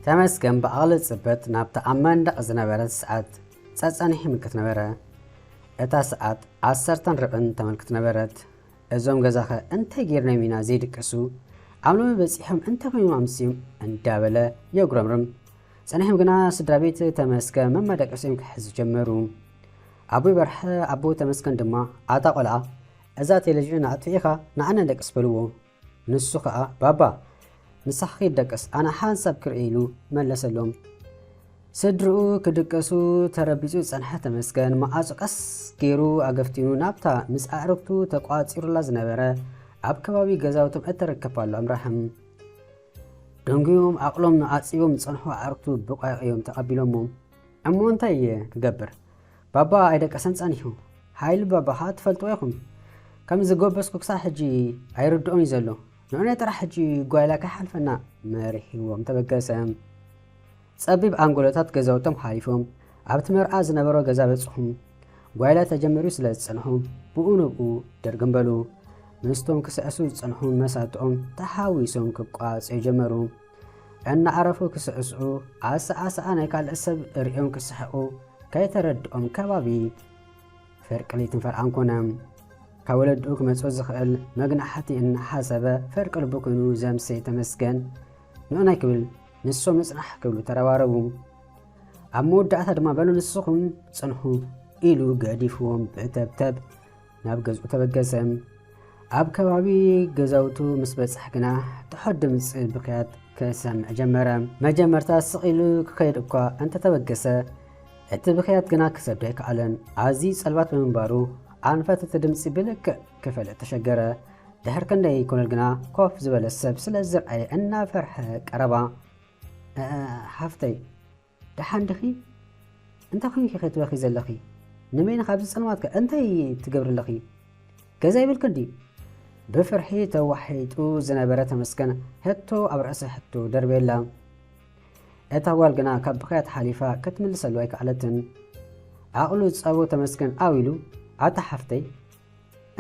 ተመስገን ብኣቕሊ ጽበት ናብታ ኣብ መንደቕ ዝነበረት ሰዓት ጸጸኒሑ ይምልከት ነበረ። እታ ሰዓት ዓሰርተን ርብዕን ተመልክት ነበረት። "እዞም ገዛኸ እንታይ ጌርናዮም ኢና ዘይድቅሱ? ኣብ ሎሚ በጺሖም እንታይ ኮይኖም ኣምስዮም?" እንዳበለ የጉረምርም። ጸኒሖም ግና ስድራ ቤት ተመስገን መመደቀሲኦም ክሕዙ ጀመሩ። ኣቦይ በርሀ ኣቦ ተመስገን ድማ፣ "ኣታ ቆልዓ፣ እዛ ቴሌቪዥን ኣጥፊእኻ ንዓና ንደቅስ" በልዎ። ንሱ ኸኣ፣ "ባባ፣ ንስኻ ኪድ ደቅስ፣ ኣነ ሓንሳብ ክርኢ" ኢሉ መለሰሎም። ስድርኡ ክድቅሱ ተረቢጹ ዝጸንሐ ተመስገን፣ መዓጹ ቀስ ገይሩ ኣገፍቲኑ ናብታ ምስ ኣዕርኽቱ ተቋጺሩላ ዝነበረ ኣብ ከባቢ ገዛውቶም እተረከባሉ ኣምራሕም። ደንጉዮም ዓቕሎም ኣጽቢቦም ዝጸንሑ ኣዕርኽቱ ብቋይቕ እዮም ተቐቢሎሞ። "እሞ እንታይ እየ ክገብር? ባባ ኣይደቀሰን ጸኒሑ። ሓይሊ ባባኻ ትፈልጥዎ ኢኹም። ከም ዝጎበዝኩ ክሳብ ሕጂ ኣይርድኦን እዩ ዘሎ። ንዑናይ ጥራሕ ሕጂ ጓይላ ከይሓልፈና" መሪሕዎም ተበገሰ። ጸቢብ ኣንጎሎታት ገዛውቶም ሓሊፎም ኣብቲ መርዓ ዝነበሮ ገዛ በጽሑ። ጓይላ ተጀሚሩ ስለ ዝጸንሑ ብኡ ንብኡ ድርግም በሉ። ምስቶም ክስዕሱ ዝጸንሑ መሳትኦም ተሓዊሶም ክቋጸዩ ጀመሩ። እናዓረፉ ክስዕስዑ፣ ኣሰዓስዓ ናይ ካልእ ሰብ ርእዮም ክስሕቑ ከይተረድኦም ከባቢ ፍርቂ ለይትን ፈርዓን ኮነ። ካብ ወለድኡ ክመጽኦ ዝኽእል መግናሕቲ እናሓሰበ ፍርቂ ልቡ ኮይኑ ዘምሰየ ተመስገን ንዑናይ ክብል ንሶም ንጽናሕ ክብሉ ተረባረቡ። ኣብ መወዳእታ ድማ "በሉ ንስኹም ጽንሑ" ኢሉ ገዲፍዎም ብተብተብ ናብ ገዝኡ ተበገሰ። ኣብ ከባቢ ገዛውቱ ምስ በጽሐ ግና ትሑት ድምጺ ብኽያት ክሰምዕ ጀመረ። መጀመርታ ስቕ ኢሉ ክኸይድ እኳ እንተተበገሰ፣ እቲ ብኽያት ግና ክሰዶ ኣይከኣለን። ኣዝዩ ጸልማት ብምንባሩ ኣንፈት እቲ ድምጺ ብልክዕ ክፈልጥ ተሸገረ። ድሕሪ ክንደይ ኮነል ግና ኮፍ ዝበለ ሰብ ስለ ዝረኣየ እናፈርሐ ቀረባ። "እ፣ ሓፍተይ፣ ደሓን ዲኺ? እንታይ ኮይንኪ ከ ትበኺ ዘለኺ? ንበይንኺ ኣብዚ ጸልማት ከ እንታይ ትገብሪ ኣለኺ? ገዛ ይብልኪ እንድዩ?" ብፍርሒ ተዋሒጡ ዝነበረ ተመስገን ሕቶ ኣብ ርእሲ ሕቶ ደርብየላ። እታ ጓል ግና ካብ ብኽያት ሓሊፋ ክትምልሰሉ ኣይከኣለትን። ዓቕሉ ዝጸቦ ተመስገን ኣው ኢሉ፣ "ኣታ ሓፍተይ፣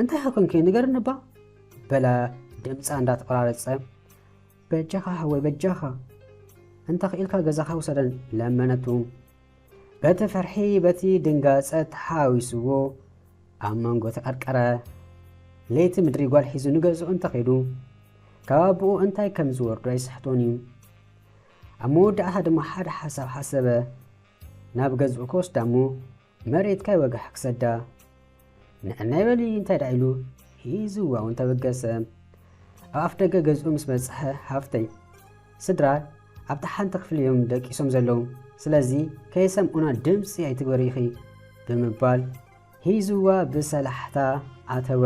እንታይ ከ ኮንኪ ንገርኒ እባ?" በላ ድምጻ እንዳተቆራረጸ። "በጃኻ ሓወይ፣ በጃኻ፣ እንተ ኽኢልካ ገዛኻ ውሰደን" ለመነቱ። በቲ ፍርሒ በቲ ድንጋጸ ተሓዊስዎ ኣብ መንጎ ተቐርቀረ። ለይቲ ምድሪ ጓል ሒዙ ንገዝኡ እንተኸይዱ ካብ ኣቦኡ እንታይ ከም ዝወርዶ ኣይስሕቶን እዩ። ኣብ መወዳእታ ድማ ሓደ ሓሳብ ሓሰበ። ናብ ገዝኡ ክወስዳ እሞ መሬት ካይወግሕ ክሰዳ። ንዕናይ በሊ እንታይ ደኣ ኢሉ ሒዝዋ እውን ተበገሰ። ኣብ ኣፍ ደገ ገዝኡ ምስ በጽሐ፣ "ሃፍተይ፣ ስድራ ኣብታ ሓንቲ ክፍሊ እዮም ደቂሶም ዘለዉ። ስለዚ ከይሰምዑና ድምጺ ኣይትግበሪ ኢኺ" ብምባል ሒዝዋ ብሰላሕታ ኣተወ።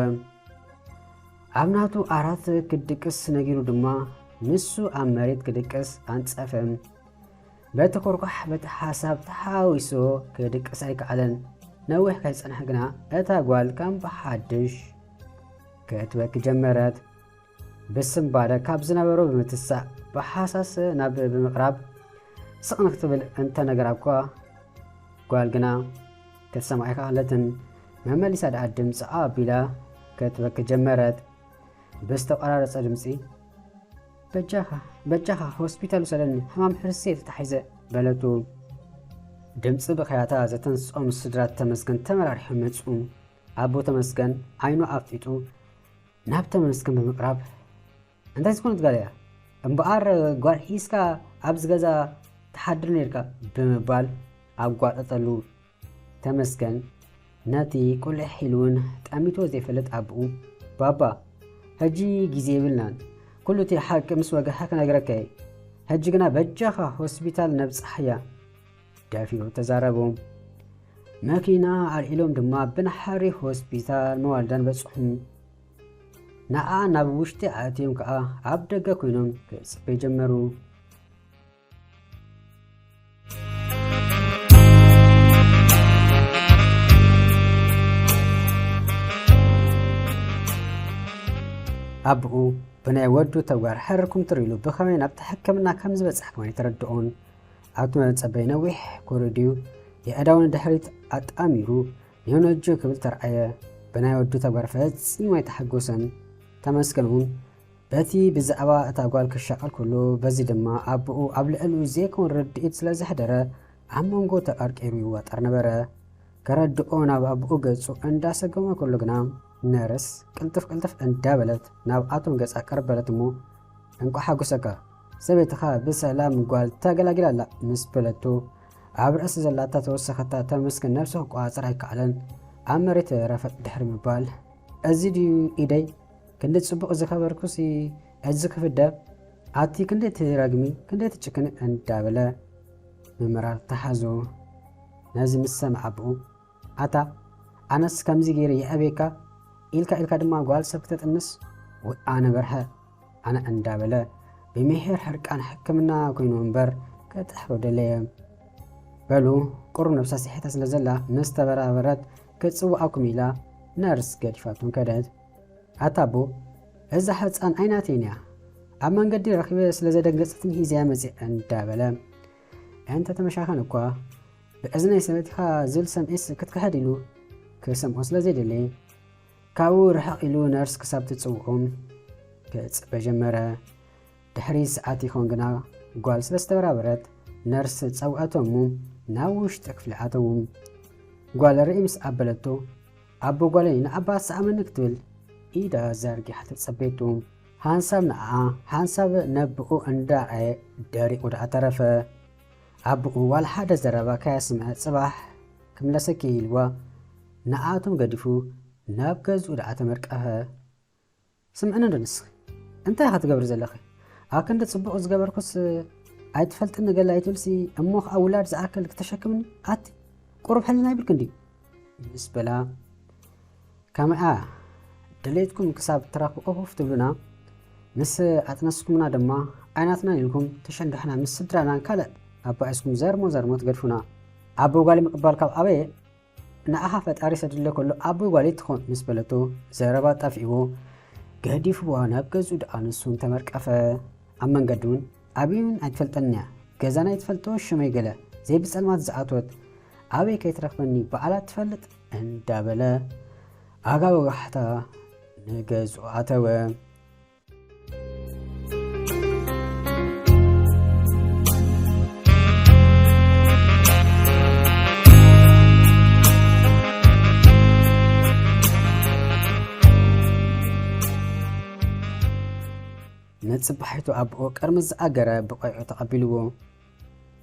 ኣብ ናቱ ዓራት ክድቅስ ነጊሩ ድማ ንሱ ኣብ መሬት ክድቅስ ኣንጸፈ። በቲ ኩርኳሕ በቲ ሓሳብ ተሓዊሱ ክድቅስ ኣይከኣለን። ነዊሕ ከይጸንሐ ግና እታ ጓል ከም ብሓድሽ ክትበኪ ጀመረት። ብስንባደ ካብ ዝነበሮ ብምትሳእ ብሓሳስ ናብ ብምቕራብ ስቕ ንክትብል እንተነገራ እኳ ጓል ግና ክትሰምዓ ኣይከኣለትን። መመሊሳ ደኣ ድምጻ ኣቢላ ክትበኪ ጀመረት። ብዝተቆራረጸ ድምጺ፣ "በጃኻ፣ በጃኻ ሆስፒታል ውሰደኒ፣ ሕማም ሕርሲ እየ ተታሒዘ" በለቱ። ድምጺ ብኽያታ ዘተንስኦም ስድራ ተመስገን ተመራሪሖም መጹ። ኣቦ ተመስገን ዓይኑ ኣፍጢጡ ናብ ተመስገን ብምቕራብ፣ "እንታይ ዝኾነት ጓል እያ? እምበኣር ጓል ሒዝካ ኣብዚ ገዛ ትሓድር ነይርካ?" ብምባል ኣጓጠጠሉ። ተመስገን ነቲ ቁልሕ ኢሉ እውን ጠሚትዎ ዘይፈልጥ ኣቦኡ፣ "ባባ፣ ሕጂ ግዜ የብልናን። ኩሉ እቲ ሓቂ ምስ ወግሐ ክነግረካ እየ። ሕጂ ግና በጃኻ ሆስፒታል ነብጽሓያ" ደፊሩ ተዛረቦም። መኪና ኣልዒሎም ድማ ብናሕሪ ሆስፒታል መዋልዳን በጽሑ። ንዓ ናብ ውሽጢ ኣእትዮም ከኣ ኣብ ደገ ኮይኖም ክጽበዩ ጀመሩ። ኣቦኡ ብናይ ወዱ ተግባር ሕርኩም ትር ኢሉ ብኸመይ ናብቲ ሕክምና ከም ዝበጽሐ ከማን ኣይተረድኦን። ኣብቲ መጸበይ ነዊሕ ኮሪድዩ የእዳው ንድሕሪት ኣጣሚሩ "ዮኖጆ" ክብል ተርኣየ። ብናይ ወዱ ተግባር ፈጺሙ ኣይተሓጎሰን። ተመስገን እውን በቲ ብዛዕባ እታ ጓል ክሻቐል ከሎ፣ በዚ ድማ ኣቦኡ ኣብ ልዕሊኡ ዘይከውን ርድኢት ስለ ዘሕደረ፣ ኣብ መንጎ ተቐርቂሩ ይዋጠር ነበረ። ከረድኦ ናብ ኣቦኡ ገጹ እንዳሰገመ ከሎ ግና፣ ነርስ ቅልጥፍ ቅልጥፍ እንዳበለት ናብኣቶም ገጻ ቀርበለት እሞ፣ "እንቋዕ ሓጎሰካ፣ ሰበይትኻ ብሰላም ጓል ተገላጊላ ኣላ" ምስ በለቶ፣ ኣብ ርእሲ ዘላታ ተወሰኸታ ተመስገን ነብሱ ክቆጻጸር ኣይከኣለን። ኣብ መሬት ረፈጥ ድሕሪ ምባል፣ "እዚ ድዩ ኢደይ? ክንዲ ጽቡቕ ዝኸበርኩሲ እዚ ክፍደብ? ኣቲ ክንደይ ትረግሚ፣ ክንደይ ትጭክኒ" እንዳበለ ምምራር ተሓዞ። ነዚ ምስ ሰምዐ ኣቦኡ፣ "ኣታ ኣነስ ከምዚ ገይረ የዕብየካ፣ ኢልካ ኢልካ ድማ ጓል ሰብ ክተጥንስ? ወይ ኣነ በርሀ፣ ኣነ" እንዳበለ ብምሒር ሕርቃን ሕክምና ኮይኑ እምበር ከጥሕሎ ደለየ። በሉ፣ ቁሩብ ነብሳ ስሒታ ስለ ዘላ ምስ ተበራበረት፣ "ክጽውዓኩም" ኢላ ነርስ ገዲፋቶም ከደት። "ኣታ ኣቦ፣ እዛ ሕጻን ኣይናተይን እያ፣ ኣብ መንገዲ ረኺበ ስለ ዘደንገጸትኒ ሒዘያ መጽየ" እንዳበለ እንተ ተመሻኸን እኳ፣ ብእዝነይ ሰበይትኻ ዝብል ሰምዒስ ክትክሕድ ኢሉ ክሰምዖ ስለ ዘይደለየ፣ ካብኡ ርሕቕ ኢሉ ነርስ ክሳብ ትጽውዖም ክጽበ ጀመረ። ድሕሪ ሰዓት ይኸውን ግና፣ ጓል ስለ ዝተበራበረት፣ ነርስ ጸውዐቶም እሞ ናብ ውሽጢ ክፍሊ ኣተዉ። ጓል ርኢ ምስ ኣበለቶ፣ "ኣቦ ጓለይ ንኣባ ሰኣመኒ" ክትብል ኢዳ ዘርጊሓ ተጸበየቶ። ሓንሳብ ንዓኣ፣ ሓንሳብ ነቦኡ እንዳረኣየ ደሪቑ ደኣ ተረፈ። ኣቦኡ ዋላ ሓደ ዘረባ ከየስምዐ፣ "ጽባሕ ክምለሰኪ" ኢልዋ ንዓኣቶም ገዲፉ ናብ ገዝኡ ደኣ ተመርቀፈ። ስምዕኒ ዶ ንስኺ? እንታይ ኢኻ ትገብሪ ዘለኺ? ኣብ ክንዲ ጽቡቕ ዝገበርኩስ ኣይትፈልጥኒ ገለ ኣይትብልሲ፣ እሞ ኸኣ ውላድ ዝኣክል ክተሸክምኒ? ኣቲ ቁሩብ ሕልና ይብልክን ድዩ? ምስ በላ፣ "ከመይ ድሌትኩም ክሳብ ትረኽቡ ኦፍ ኦፍ ትብሉና? ምስ ኣጥነስኩምና ድማ ኣይናትናን ኢልኩም ትሸንድሑና፣ ምስ ስድራናን ካልእ ኣባኢስኩም ዘርሞ ዘርሞ ትገድፉና። ኣቦ ጓሊ ምቕባል ካብ ኣበየ? ንኣኻ ፈጣሪ ሰዲድለ ከሎ ኣቦ ጓሊ ትኾን" ምስ በለቶ፣ ዘረባ ጠፊእዎ ገዲፍዋ ናብ ገዝኡ ደኣ ንሱን ተመርቀፈ። ኣብ መንገዲ እውን፣ "ኣበይ እውን ኣይትፈልጠንያ፣ ገዛና ኣይትፈልጦ፣ ሽመይ ገለ ዘይብጸልማት ዝኣትወት፣ ኣበይ ከይትረኽበኒ ባዕላ ትፈልጥ" እንዳበለ ኣጋ ወጋሕታ ንገዝኡ ኣተወ። ንጽባሒቱ ኣቦኡ ቅድሚ ዝኣገረ ብቆይዑ ተቐቢልዎ።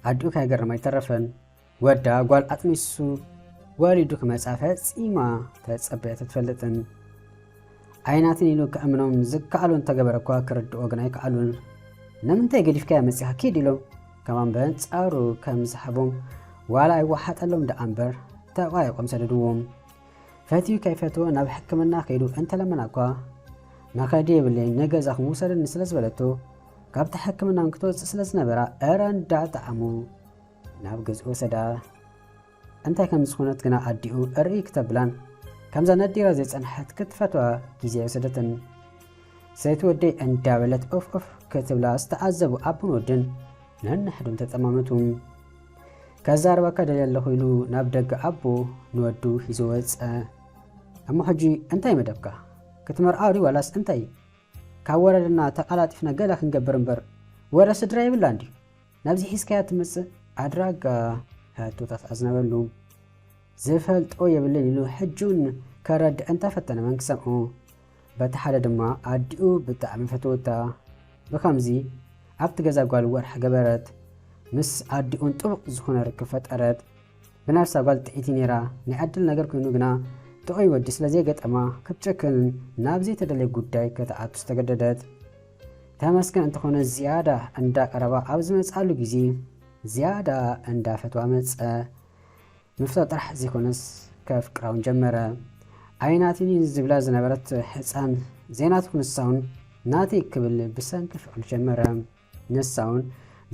ኣዲኡ ከይገርም ኣይተረፈን። ወዳ ጓል ኣጥኒሱ ወሊዱ ክመጻ ፈጺማ ተጸበየት ኣይትፈልጥን። ኣይናትን ኢሉ ከእምኖም ዝከኣሎ እንተገበረ እኳ ክርድኦ ግን ኣይከኣሉን። "ንምንታይ ገዲፍካያ መጺኻ? ኪድ" ኢሎም ከማን በንጻሩ ከም ዝሃቦም ዋላ ኣይወሓጠሎም ደኣ እምበር ተቋየቆም ሰደድዎም። ፈትዩ ከይፈትዎ ናብ ሕክምና ከይዱ እንተለመና እኳ፣ "መኸዲ የብለይን፣ ንገዛኹም ውሰደኒ" ስለ ዝበለቶ፣ ካብቲ ሕክምና እውን ክትወጽእ ስለ ዝነበራ እረ እንዳጠዓሙ ናብ ገዝኡ ወሰዳ። እንታይ ከም ዝኾነት ግና ኣዲኡ እርኢ ክተብላን፣ ከምዛ ነዲራ ዘይጸንሐት ክትፈትዋ ግዜ ኣይወሰደትን። "ሰይቲ ወደይ" እንዳበለት ኦፍ ኦፍ ክትብላ ዝተዓዘቡ ኣቦን ወድን ነንሕዶም ተጠማመቱ። "ከዛርበካ ደልየ ኣለኹ" ኢሉ ናብ ደገ ኣቦ ንወዱ ሒዙ ወጸ። "እሞ ሕጂ እንታይ መደብካ? ክትመርዓ ድዩ ዋላስ እንታይ? ካብ ወረደና ተቓላጢፍና ገለ ክንገብር እምበር፣ ወረ ስድራ የብላን ድዩ? ናብዚ ሒዝካያ ትመጽእ?" ኣድራጋ ሕቶታት ኣዝነበሉ። "ዝፈልጦ የብልን" ኢሉ ሕጂ እውን ከረድእ እንተፈተነ መን ክሰምዖ? በቲ ሓደ ድማ ኣዲኡ ብጣዕሚ ፈተወታ። ብኸምዚ ኣብቲ ገዛ ጓል ወርሒ ገበረት። ምስ ኣዲኡን ጥቡቕ ዝኾነ ርክብ ፈጠረት። ብነብሳ ጓል ጥዕይቲ ነይራ። ናይ ዕድል ነገር ኮይኑ ግና ጥዑይ ወዲ ስለ ዘይገጠማ ክትጨክን ናብ ዘይተደለየ ጉዳይ ከተኣቱ ዝተገደደት። ተመስገን እንተኾነ ዝያዳ እንዳቀረባ ኣብ ዝመጽኣሉ ግዜ ዝያዳ እንዳፈትዋ መጸ። ምፍታው ጥራሕ ዘይኮነስ ከፍቅራ እውን ጀመረ። ኣይናትኒ ዝብላ ዝነበረት ህፃን ዘይናትኩ ንሳ እውን ናተይ ክብል ብሰንኪ ፍቕሪ ጀመረ። ንሳ እውን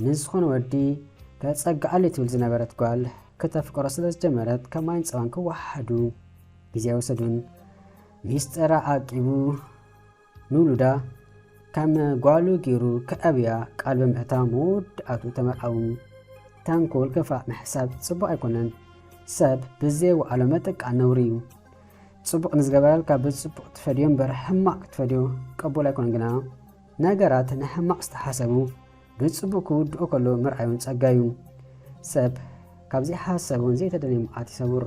ንዝኾነ ወዲ ተፀግዓለይ ትብል ዝነበረት ጓል ክተፍቅሮ ስለ ዝጀመረት ከም ማይን ፀባን ክወሓዱ ግዜ ኣይወሰዱን። ሚስጥራ ዓቂቡ ንውሉዳ ከም ጓሉ ገይሩ ከዕብያ ቃል ብምእታው መወዳእትኡ ተመርዓዉ። ተንኮል፣ ክፋእ ምሕሳብ ጽቡቕ ኣይኮነን። ሰብ ብዘይወዓሎ ምጥቃዕ ነውሪ እዩ። ጽቡቕ ንዝገበረልካ ብጽቡቕ ትፈድዮ እምበር ሕማቕ ክትፈድዮ ቅቡል ኣይኮነን። ግና ነገራት ንሕማቕ ዝተሓሰቡ ብጽቡቕ ክውድኦ ከሎ ምርኣዩን ጸጋዩ። ሰብ ካብ ዘይሓሰቦን ዘይተደልየ መዓት ይሰውሮ።